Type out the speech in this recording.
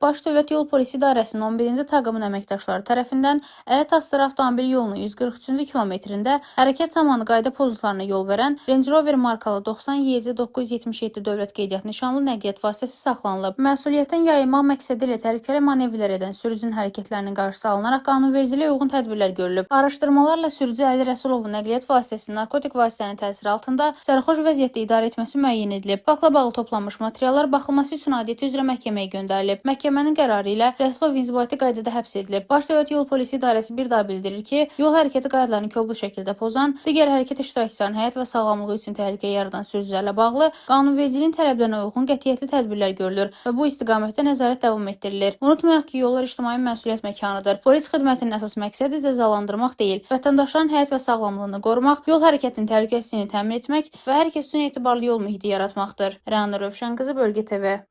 Baş Dövlət Yol Polisi İdarəsinin 11-ci taqımın əməkdaşları tərəfindən Ələt-Astara avtomobil yolunun 143-cü kilometrində hərəkət zamanı qayda pozuntularına yol verən Range Rover markalı 90 YC 977 dövlət qeydiyyat nişanlı nəqliyyat vasitəsi saxlanılıb. Məsuliyyətdən yayınmaq məqsədi ilə təhlükəli manevrlər edən sürücünün hərəkətlərinin qarşısı alınaraq qanunvericiliyə uyğun tədbirlər görülüb. Araşdırmalarla sürücü Əli Rəsulovun nəqliyyat vasitəsini narkotik vasitənin təsiri altında sərxoş vəziyyətdə idarə etməsi müəyyən edilib. Faktla bağlı toplanmış materiallar baxılması üçün aidiyyəti üzrə məhkəməyə göndərilib. Məhkəmənin qərarı ilə Rəsulov inzibati qaydada həbs edilib. Baş Dövlət Yol Polisi İdarəsi bir daha bildirir ki, yol hərəkəti qaydalarını kobud şəkildə pozan, digər hərəkət iştirakçılarının həyat və sağlamlığı üçün təhlükə yaradan sürücülərlə bağlı qanunvericiliyin tələblərinə uyğun qətiyyətli tədbirlər görülür və bu istiqamətdə nəzarət davam etdirilir. Unutmayaq ki, yollar ictimai məsuliyyət məkanıdır. Polis xidmətinin əsas məqsədi cəzalandırmaq deyil, vətəndaşların həyat və sağlamlığını qorumaq, yol hərəkətinin təhlükəsizliyini təmin etmək və hər kəs üçün etibarlı yol mühiti yaratmaqdır. Rəna Rövşən qızı, Bölgə TV.